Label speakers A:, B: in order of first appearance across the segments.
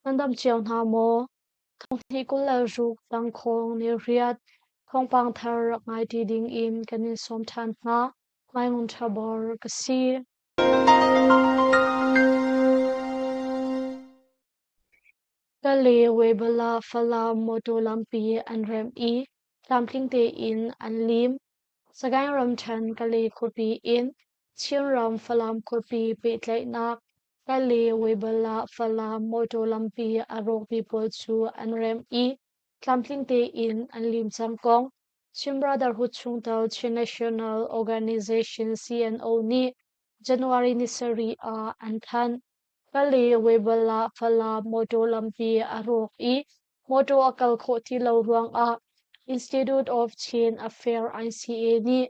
A: Nan dam cio hna maw? Thonghnih 26 tangkhawng ni riat thawngpang thar rak ngai ṭi ding in kan in sawm ṭhan hna. Maimung Ṭhabor ka si. Kale Webala Falam mawṭaw lampi an remh i tlamtling tein an lim. Sagaing ramṭhen Kale khuapi in Chinram Falam khuapi pehtlaihnak Kale Webala Falam mawṭaw lampi a rawkmi pawl cu an remh i tlamtling tein an lim cang kong Chin Brotherhood chungtel Chin National Organization CNO nih January ni sarih ah an thanh. Kale Webala Falam mawṭaw lampi a rawk i mawṭaw a kal khawh ti lo ruangah Institute of Chin Affairs ICA nih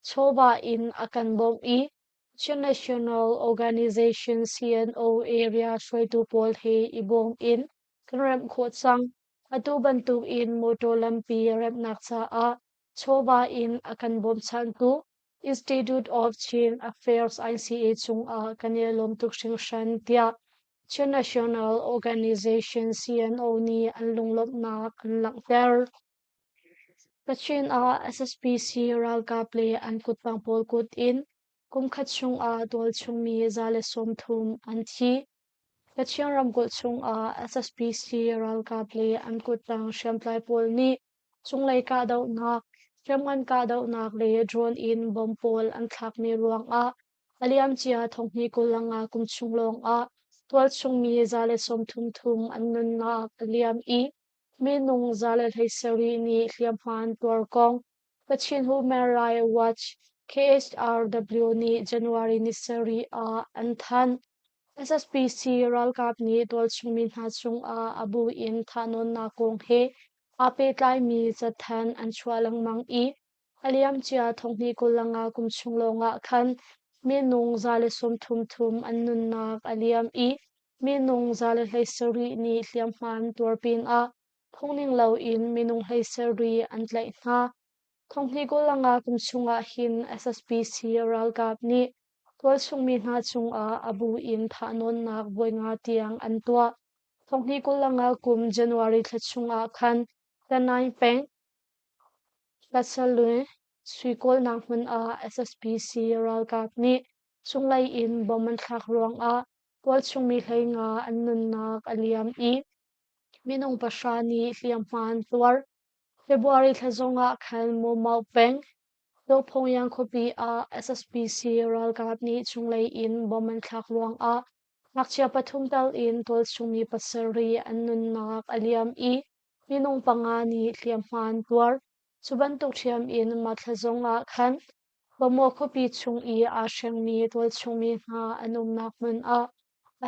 A: chawva in a kan bawmh i Chin National Organization CNO area hruaitu pawl he i bawm in kan remh khawh cang. Atu bantuk in mawṭaw lampi remhnak caah chawva in a kan bawmchantu Institute of Chin Affairs ICA cungah kan i lawm tuk hringhran tiah Chin National Organization CNO nih an lunglawmhnak an langhter. Kachin ah SSPC ralkap le an kuttang pawl kut in kumkhat chungah tualchungmi 130 an thi. Kachin ramkulh chungah SSPC ralkap le an kuttang hriamtlai pawl nih Cunglei kahdohnak, hriamngan kahdohnak le drone in bomb pawl an thlakmi ruangah a liamcia thonghnih 25 kum chung lawngah tualchungmi 130 an nunnak a liam i minung 117 nih hliamhma an tuar kong Kachin Human Rights Watch KHRW nih January ni sarih ah an thanh. SSPC ralkap nih tualchungmi hna cungah a bu in thahnawnnak kong he aa pehtlaimi cathanh an chuah lengmang i a liamcia thonghnih 25 kum chung lawngah khan minung 133 an nunnak a liam i minung 117 nih hliamhma an tuar pinah phungning loin minung 17 an tlaih hna. Thonghnih 25 kum chungah hin SSPC ralkap nih tualchungmi hna cungah a bu in thahnawnnak voi nga tiang an tuah. Thonghnih 25 kum January thla chungah khan Tanai peng Tlasalue sui kawlnak hmun ah SSPC ralkap nih cunglei in bomb an thlak ruangah tualchungmi 15 an nunnak a liam i minung pahra nih hliamhma an tuar. February thla zongah khan Mawmauh peng Dophongyang khuapi ah SSPC ralkap nih cunglei in bomb an thlak ruangah ngakchia pathum tal in tualchungmi pasarih an nunnak a liam i minung panga nih hliamhma an tuar. Cu bantuk ṭhiam in mah thla zongah khan Bamaw khuapi chung i aa hrengmi tualchungmi hna an umnak hmun ah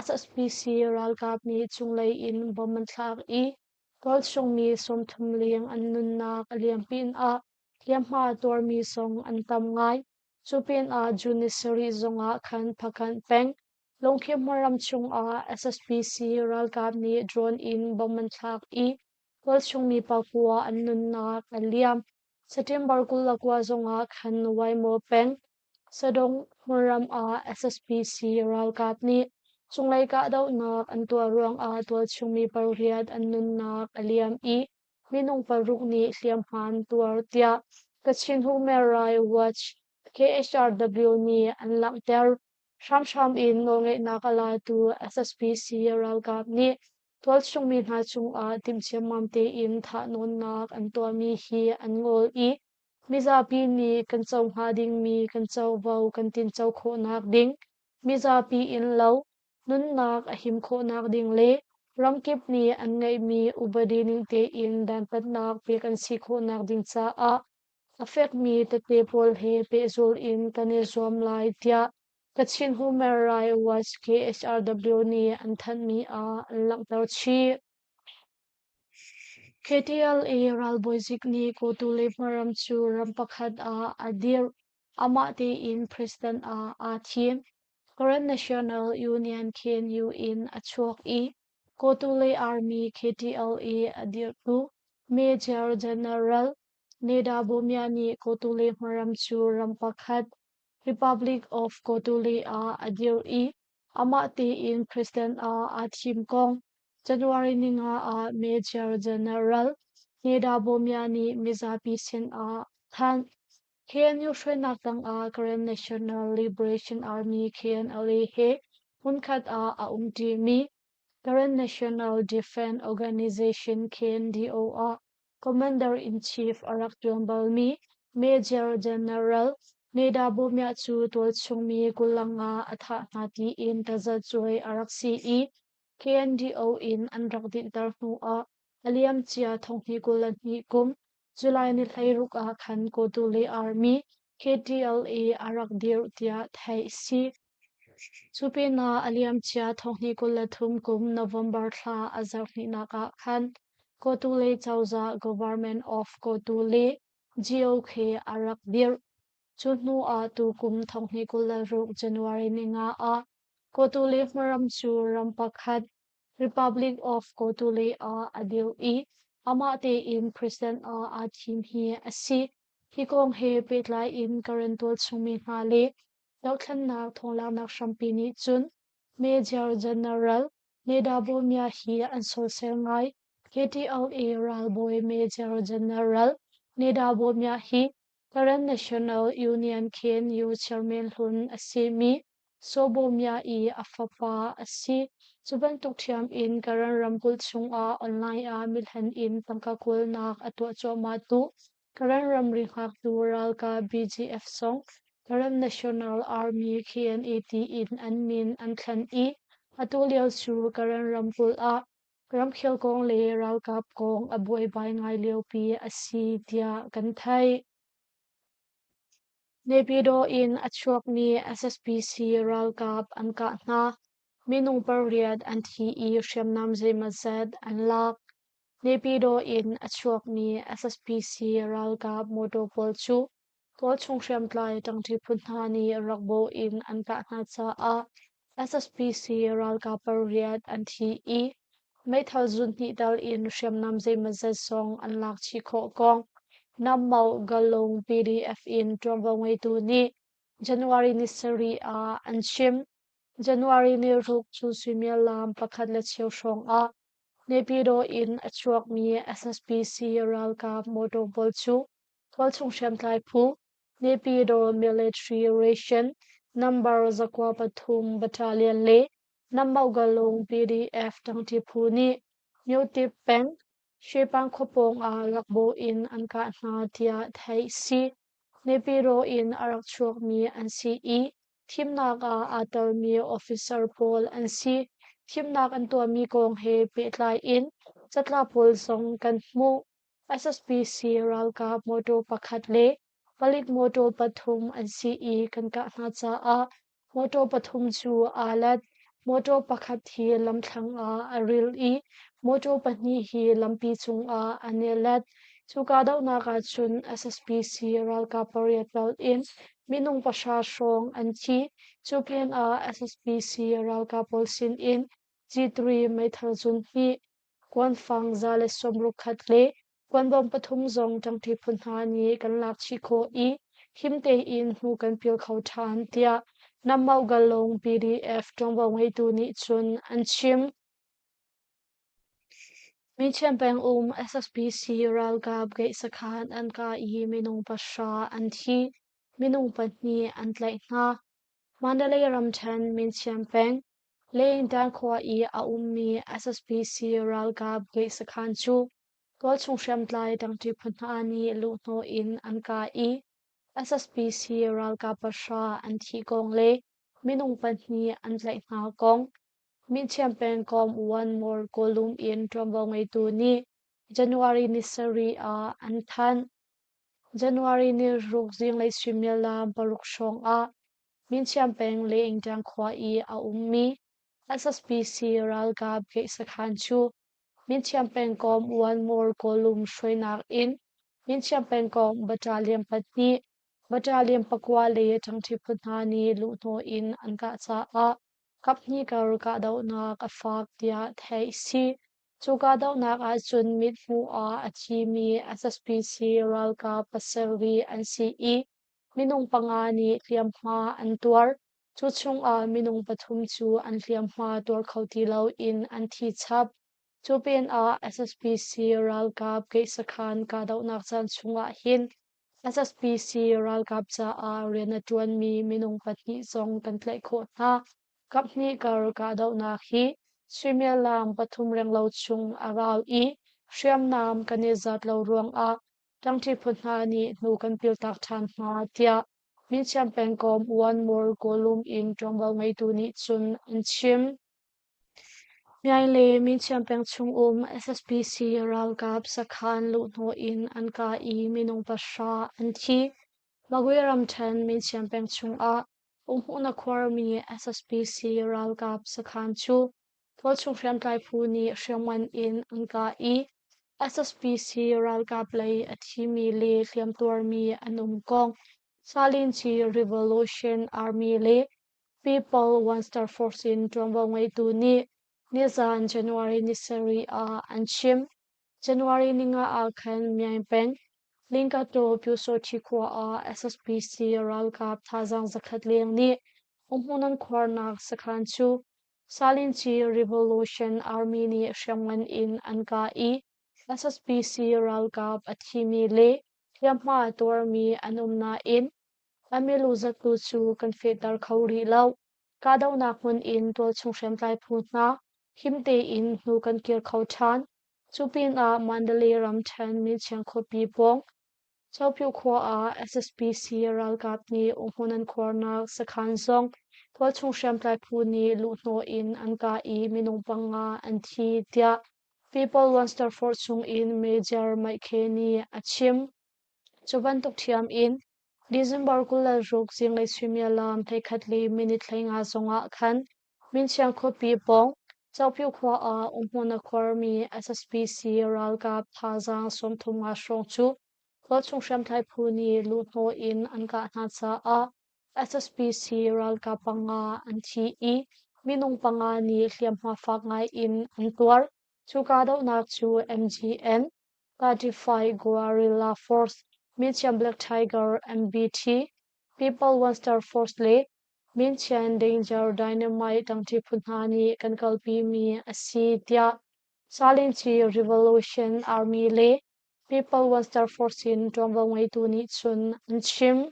A: SSPC ralkap nih cunglei in bomb an thlak i tualchungmi 30 leng an nunnak a liam pinah hliamhma a tuarmi zong an tam ngai. Cu pinah June ni sarih zongah khan Phakanh peng Lungkhim hmunram chungah SSPC ralkap nih drone in bomb an thlak i tualchungmi pakua an nunnak a liam. September 29 zongah khan Waimaw peng Sadong hmunram ah SSPC ralkap nih cunglei kahdohnak an tuah ruangah tualchungmi pariat an nunnak a liam i minung paruk nih hliamhma an tuar tiah Kachin Human Rights Watch KHRW nih an langhter. Hramhram in nawlngeihnak a latu SSPC ralkap nih tualchungmi hna cungah timhciammam tein thahnawnnak an tuahmi hi an ngol i mizapi nih kan co hnga dingmi kan covo kan tinco khawhnak ding, mizapi innlo, nunnak a him khawhnak ding le ramkip nih an ngeihmi upadi ning tein dantatnak pek an si khawhnak ding caah a fekmi tete pawl he pehzul in kan i zuam lai tiah Kachin Human Rights Watch KHRW nih an thanhmi ah an langhter chih. KTLA ralbawizik nih Kawtule hmaram cu ram pakhat ah a dirh. Amah tein president ah aa thim. Karen National Union KNU in a chuak i Kawtule Army KTLA a dirhtu Major General Neda Bomya nih Kawtule hmaram cu ram pakhat Republic of Kawtule ah a dirh i amah tein president ah aa thim kong. January ninga ah Major General Neda Bomya nih mizapi sinah thanh. KNU hruainak tangah Karen National Liberation Army KNLA he hmunkhat ah a umṭimi Karen National Defense Organization KNDO ah Commander-in-Chief a rak ṭuan balmi Major General Neda Bomya cu tualchung mi 25 a thah hna tiin tazacuai a rak si i KNDO in an rak dinhter hnuah a liamcia 2022 kum July ni 16 ah khan Kawtule Army KTLA a rak dirh tiah theih a si. Cu pinah a liamcia 2023 kum November thla a zarh hnihnak ah khan Kawtule cozah Government of Kawtule GOK a rak dirh. Cu hnu ah tukum 2026 January ninga ah Kawtule hmaram cu ram pakhat Republic of Kawtule ah a dirh i amah tein president ah aa thim hi a si. Hi kong he pehtlai in Karen tualchungmi hna le dohthlennak thawnglaaknak hrampi nih cun Major General Neda Bomya hi an soisel ngai. KTLA ralbawi Major General Neda Bomya hi Karen National Union KNU chairman hlun a simi Sobomya i a fapa a si. Cu bantuk ṭhiam in Karen ramkulh chungah online ah milhen in tangka kawlnak a tuah cuahmahtu Karen ramri hngaktu ralkap BGF zong Karen National Army KNA tiin an min an thlen i atu lio cu Karen ramkulh ah ramkhel kong le ralkap kong a buaibai ngai liopi a si tiah kan theih. Naypyidaw in a chuakmi SSPC ralkap an kah hna. Minung pariat an thi i hriamnam zeimawzat an lak. Naypyidaw in a chuakmi SSPC ralkap motor pawl cu tualchung hriamtlai ṭangṭi phu hna nih rakbawh in an kah hna caah SSPC ralkap pariat an thi i meithal zun hnih tal in hriamnam zeimawzat zong an lak chih khawh kong Nammoh Galung PDF in ṭuanvo ngeitu nih January ni sarih ah an chim. January ni ruk cu suimilam pakhat le cheu hrawng ah Naypyidaw in a chuakmi SSPC ralkap motor pawl cu tualchung hriamtlai phu Naypyidaw Military Ration Number 93 Battalion le Nammogalung PDF ṭangṭi phu nih Myotip peng Shwepang khua pawng ah lakbawh in an kah hna tiah theih a si. Naypyidaw in a rak chuakmi an si i thimnak ah aa telmi officer pawl an si. Thimnak an tuahmi kong he pehtlai in catlap pawl zong kan hmuh. SSPC ralkap motor pakhat le palik motor pathum an si i kan kah hna caah motor pathum cu aa let. Motor pakhat hi lamthlang ah a ril i motor pahnih hi lampi cungah an i let. Cu kahdohnak ahcun SSPC ralkap pariat tal in minung pahra hrawng an thi. Cu pinah SSPC ralkap pawl sin in G3 meithal zun hnih, kuanfang 160 le kuanbawm pathum zong ṭangṭi phu hna nih kan lak chih khawh i him tein hnu kan pil kho ṭhan tiah Nammogalung PDF ṭuanvo ngeitu nih cun an chim. Minchiam peng um SSPC ralkap gate sakhan an kah i minung pahra an thi, minung pahnih an tlaih hna. Mandalay ramṭhen Minchiam peng Leingtan khua i a ummi SSPC ralkap gate sakhan cu tualchung hriamtlai ṭangṭi phu hna nih luhhnawh in an kah i SSPC ralkap pahra an thih kong le minung pahnih an tlaih hna kong Minchiam pengkomh One More Kawlum in ṭuanvo ngeitu nih January ni sarih ah an thanh. January ni ruk zinglei suimilam paruk hrawng ah Minchiam peng Leingṭiang khua i a ummi SSPC ralkap gate sakhan cu Minchiam pengkomh One More Kawlum hruainak in Minchiam pengkomh Battalion pahnih, Battalion pakua le ṭangṭi phu hna nih luhhnawh in an kah caah kaphnih kar kahdohnak a fak tiah theih a si. Cu kahdohnak ahcun mithmuh ah a thimi SSPC ralkap pasarih an si i minung panga nih hliamhma an tuar. Cu chungah minung pathum cu an hliamhma tuar kho ti loin an thi chap. Cu pinah SSPC ralkap keihsakhan kahdohnak caan chungah hin SSPC ralkap caah rian a ṭuanmi minung pahnih zong kan tlaih khawh hna. Kaphnih kar kahdohnak hi suimilam pathum renglo chung a rau i hriamnam kan i zat lo ruangah ṭangṭi phu hna nih hnu kan piltak ṭhan hna, tiah Minchiam pengkomh One More Kawlum in ṭuanvo ngeitu nih cun an chim. Myaing le Minchiam peng chungum SSPC ralkap sakhan luhhnawh in an kah i minung pahra an thi. Magwe ramṭhen Minchiam peng chungah umhmuhnak khuarmi SSPC ralkap sakhan cu tualchung hriamtlai phu nih hriamngan in an kah i SSPC ralkap lei a thimi le hliamtuarmi an um kong Salinci Revolution Army le People One Star Force in ṭuanvo ngeitu nih nizan January ni sarih ah an chim. January ninga ah khan Myaing peng Lingkataw Pyusawhti khua ah SSPC ralkap thazaang zakhat leng nih umhmun an khuarnak sakhan cu Salinci Revolution Army nih hriamngan in an kah i SSPC ralkap a thimi le hliamhma tuarmi an um nain A milu zattu cu kan fehter kho rih lo. Kahdohnak hmun in tualchung hriamtlai phu hna him tein hnu kan kir kho ṭhan. Cu pinah Mandalay ramṭhen Minchiang khuapi pawng Chopyu khua ah SSPC ralkap nih umhmun an khuarnak sakhan zong tualchung hriamtlai phu nih luhhnawh in an kah i minung panga an thi, tiah People One Star Force chungin Major Maikhe nih a chim. Cu bantuk ṭhiam in December 26 zinglei suimilam 11 le minute 15 zongah khan Minchiang khuapi pawng Cokpyu khua ah umhmun a khuarmi SSPC ralkap thazaang 35 hrawng cu tualchung hriamtlai phu nih luhhnawh in an kah hna caah SSPC ralkap panga an thi i minung panga nih hliamhma fak ngai in an tuar. Cu kahdohnak cu MGN 35 Guerrilla Force, Minchiam Black Tiger MBT, People One Star Force le Minchian Danger Dynamite ṭangṭi phu hna nih kan kalpimi a si tiah Salinci Revolution Army le People One Star Force in ṭuanvo ngeitu nih cun an chim.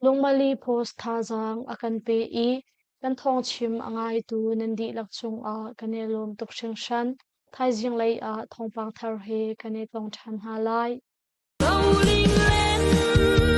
A: Lungmali Post thazaang a kan pe i kan thawngchim a ngaitu nan dihlak cungah kan i lawm tuk hringhran. Thaizing lei ah thawngpang thar he kan i tong ṭhan hna lai.
B: Rolling land.